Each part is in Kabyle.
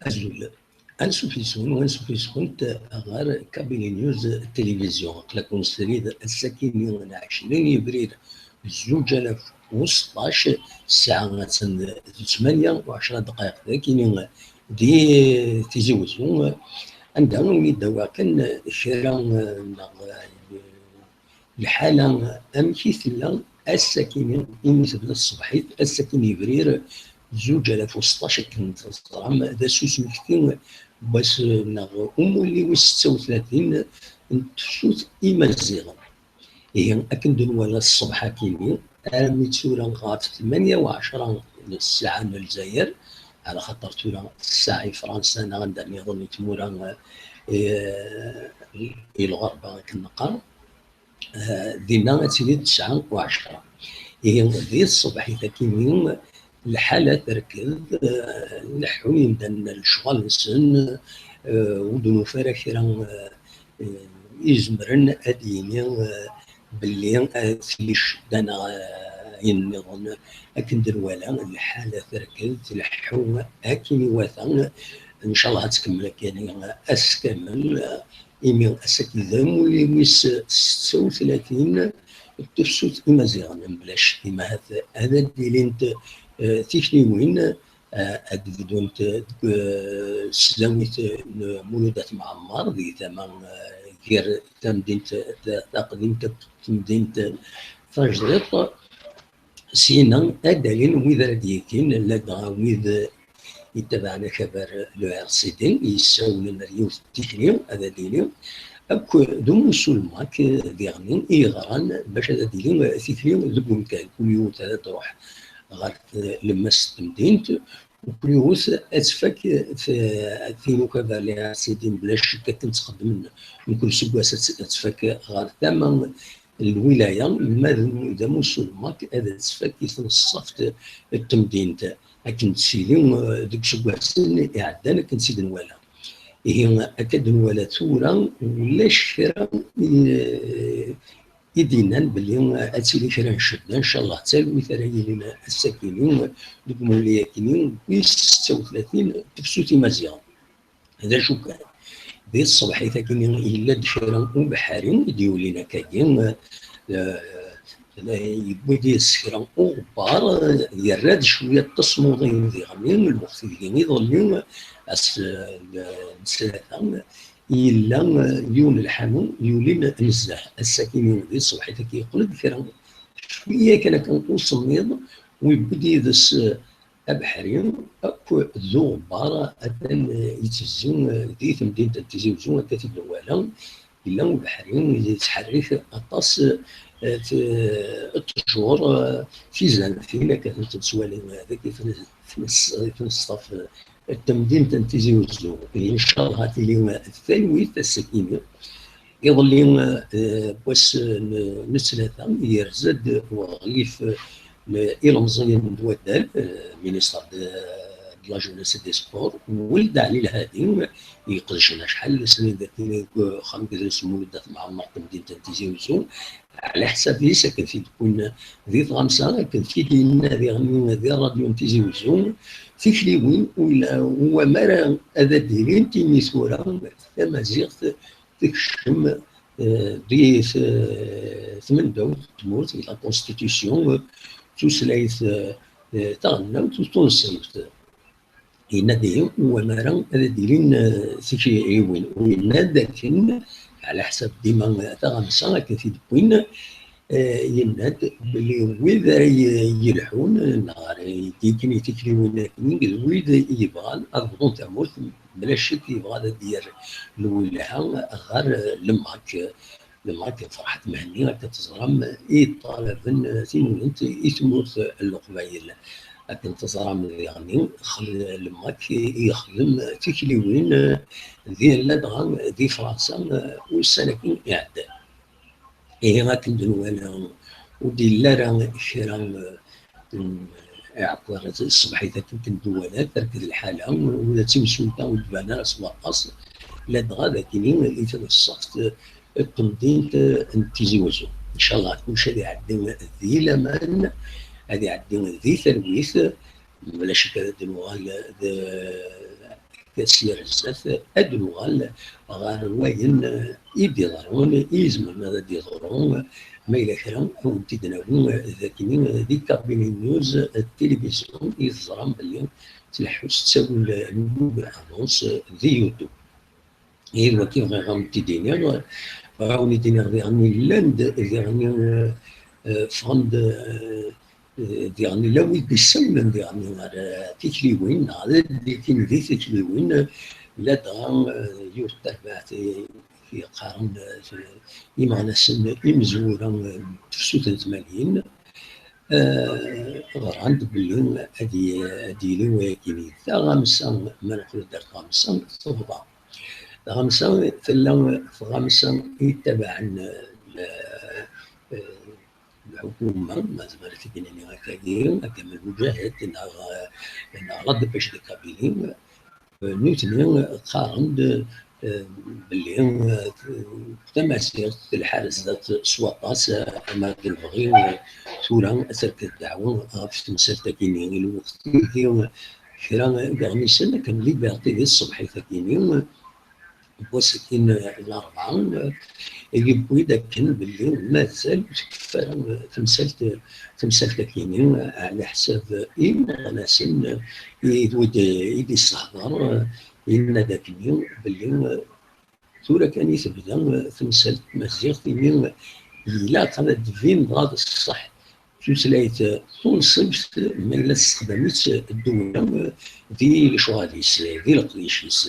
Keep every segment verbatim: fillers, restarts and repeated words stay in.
Azul. Ansuf yes-wen, ansuf yes-went ɣer Kabylie News Télévision. Aql-aken srid ass-akini n ɛecrin yebrir zuǧ alaf u seṭṭac, ssaɛa attan d ttmanya u ɛecra ddqayeq dagini di Tizi Wezzu, anda i wen-id-awiɣ kan kra, eh, neɣ, eh, lḥala amek i tella ass-akini imi tebda tṣebḥit, ass-akini yebrir zuǧ alaf u seṭṭac, akken teẓram d ass usmekti n wass neɣ umulli wis setta u tlatin n tefsut imaziɣen. Ihi akken d-nwala ṣṣbeḥ-akini armi d tura ɣef tmanya u ɛecra n ssaɛa n Lezzayer, ɛla xaṭer tura ssaɛa i Fransa neɣ anda nniḍen i tmura, eh, i lɣerba akken neqqar. Eh, dinna ad tili tesɛa u ɛecra. Ihi di tṣebḥit akini lḥala terked, eh, leḥḥun yimdanen lecɣal-nsen, eh, ur d-nufi ara kra, eh, eh, izemren ad d-yini, eh, belli, eh, tili ccedda neɣ, eh, ayen nniḍen. Akken d-nwala lḥala terked tleḥḥu akken iwata. Ncallah ad tkemmel akani ass kamel, eh, imi ass-agi d amulli wis setta u tlatin n tefsut imaziɣen, mebla ccek ahat ad d-ilint, eh, tikliwin, eh, ad d-bdunt deg, eh, tesdawit n Mulud At Mɛemmer, di tama, eh, gar tamdint ta-, taqdimt akked temdint tajdiṭ. Syin ad d-alin wid ara d-yekin, ladɣa wid yettabaɛen akabar le R C D, yessawlen ar yiwet n tikli, ad d-yini akk d umussu n Lmak diɣen i yeɣran bac ad d-tili tikli deg umkan. Kul yiwet ad d-truḥ ɣer tlemmast n temdint, u kul yiwet ad tfak t-, tin ukabar le R C D, mebla ccek akken ttxeddmen mkul seggas ad t-, ad tfak ɣer tama n lwilaya, ma d, d amussu n Lmak ad tfak i tneṣṣaft n temdint, akken d-tili, eh, deg iseggasen iɛeddan akken tt-id-nwala. Ihi akka d-nwala tura ulac kra i, i d-yennan belli ad tili kra n ccedda, ncallah d talwit ara yilin ass-akini deg umulli-akini wis setta u tlatin tefsut imaziɣen. D acu kan, di tṣebḥit-agi yella-d kra ubeḥri i d-yulin akkagi, eh, yewwi-d yid-s kra uɣebbar, yerra-d cwiya n tesmuḍin diɣen, lweqt deg iḍelli, ass, eh, n ttlata, yella, eh, yiwen n lḥanu yulin nezzeh. Ass-agi di tṣebḥit-agi yeqqel-d kra cwiya kan akka usemmiḍ, u yewwi-d yid-s, eh, abeḥri akk d uɣebbar atan, eh, yettezzi, eh, di temdint n Tizi Wezzu, akka t-id-nwala. Yella ubeḥri yettḥerrik aṭas, eh, t-, ttjur, eh, tizantin, akka tent-nettwali, eh, dagi tnes-, tnes-, tneṣṣaf, eh, n temdint n Tizi Wezzu. Incallah ad tili, eh, talwit ass-agi. Iḍelli, eh, wass n, n ttlata, yerza-d uɣlif n ilemẓiyen n waddal, eh, ministre de, de la jeunesse et des sports, Weld Ɛli Lhadi, iqedcen acḥal n snin dagi deg uxxam n yidles n Mulud At Mɛemmer n temdint n Tizi Wezzu, ɛla ḥsab-is akken t-id-wwin di tɣamsa, akken t-id-yenna diɣen di rradyu n Tizi Wezzu, tikliwin u la-, u wamar ad d-ilint imi tura tamaziɣt tekcem, eh, di t-, tmendawt n tmurt, di la constitution, eh, tutlayt, eh, eh, taɣelnawt d tunṣibt. Yenna-d ihi, u wamar ad d-ilin, eh, tikliwin. U yenna-d akken, ɛla ḥsab dima taɣamsa akken t-id-wwin, eh, yenna-d belli wid ara y-, yelḥun neɣ ara d-yekksen i tikliwin-nni d wid yebɣan ad bḍun tamurt, mebla ccek yebɣa ad d-yerr lwelha ɣer Lmak. Lmak Ferḥat Mhenni, akken teẓram, i yeṭṭalaben timunent i tmurt n Leqbayel. Akken teẓram diɣen, xel-, Lmak i yexdem tikliwin di, ladɣa di Fransa ussan-agi iɛeddan. Ihi akken d-nwala, ur d-yelli ara kra, mm, iɛekkeḍ ara ṣṣbeḥ-it akken d-nwala, terked lḥala, ula d timsulta ur d-tban ara s waṭas, ladɣa d akini i tneṣṣaft n temdint n Tizi Wezzu. Ncallah, kullec ad iɛeddi di laman, ad iɛeddi di talwit, mebla ccek ad d-nuɣal d sya ar zdat, ad d-nuɣal ɣer wayen i d-iḍerrun, i izemren ad d-iḍerru, ma yella kra, ad wen-t-id-nawi d akken di Kabyle News Télévision i teẓram belli tleḥḥu s ttawil n annonce di YouTube. Ihi d wagi bɣiɣ ad wen-t-id-iniɣ, bɣiɣ ad wen-id-iniɣ diɣen llan-d, diɣen, eh, eh, ffɣen-d, eh, eh, diɣen llan wid d-issawlen diɣen ɣer, eh, tikliwin, neɣ d akken di tikliwin, ladɣa, eh, yiwet terbaɛt i, i yeqqaren, eh, imeɣnasen imezwura, eh, n tefsut n tmanyin, eh, ɣran-d belli ad y-, ad yili wayagi. Taɣamsa, ma neqqel-d ar tɣamsa, tebḍa. Taɣamsa tella, tɣamsa i yettabaɛen, eh, eh, lḥukuma, ma zemreɣ ad k-id-nini akkagi, akkagi Kamal Mujahid, neɣ, neɣ la dépêche de Kabylie, eh, nutni qqaren-d, eh, belli, eh, tamaziɣt telḥa ar zdat s waṭas, eh, ama d lebɣi, eh, tura ad terked ddeɛwa ɣef temsalt-agi-nni. I lweqt-agi, kra n yeɣmisen akken Liberté di tṣebḥit-agi-nni, n wass-agi n larebɛa, yewwi-d akken belli mazal ur tkeffa ara temsalt, temsalt-agi-nni, ɛla ḥsab imeɣnasen i d wid i d-yessehder yenna-d akkenni belli tura kan i tebda temsalt tmaziɣt, imi ilaq ad d-tbin dɣa d ṣṣeḥ tutlayt tunṣibt ma yella tessexdam-itt ddewla di lecɣal-is, di leqdic-is.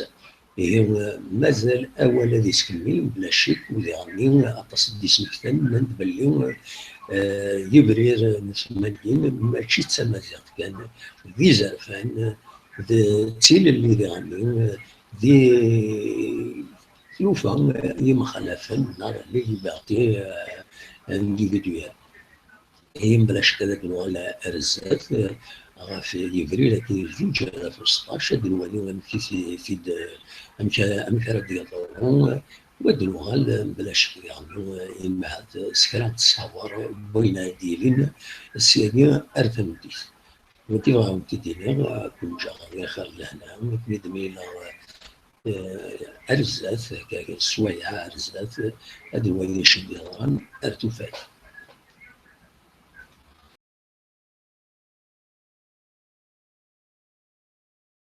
Ihi, mazal awal ad yettkemmil mebla ccek, u diɣenni aṭas n yismektan nnan-d belli, eh, Yebrir n tmanyin mačči d tamaziɣt kan, d izerfan, d tilelli diɣenni, di tlufa n yimexalafen neɣ les libertés, euh, individuelles. Ihi, mebla ccek ad d-nuɣal ar zdat, eh, ɣef Yebrir-agi zuǧ alaf u seṭṭac, ad nwali amek i t-, t-id, amek, amek ara d-yeḍru, u ad d-nuɣal, eh, mebla ccek diɣen, eh, inmehad s kra n ttṣawer n wayen ara d-yilin ssyagi ar tameddit. Wagi bɣiɣ ad wen-t-id-iniɣ, eh, ken-ǧǧeɣ di xir lehna, akken i d-mlileɣ, eh, ar zdat, akka, sswayeɛ ar zdat, ad nwali acu i d-yeḍran ar tufat.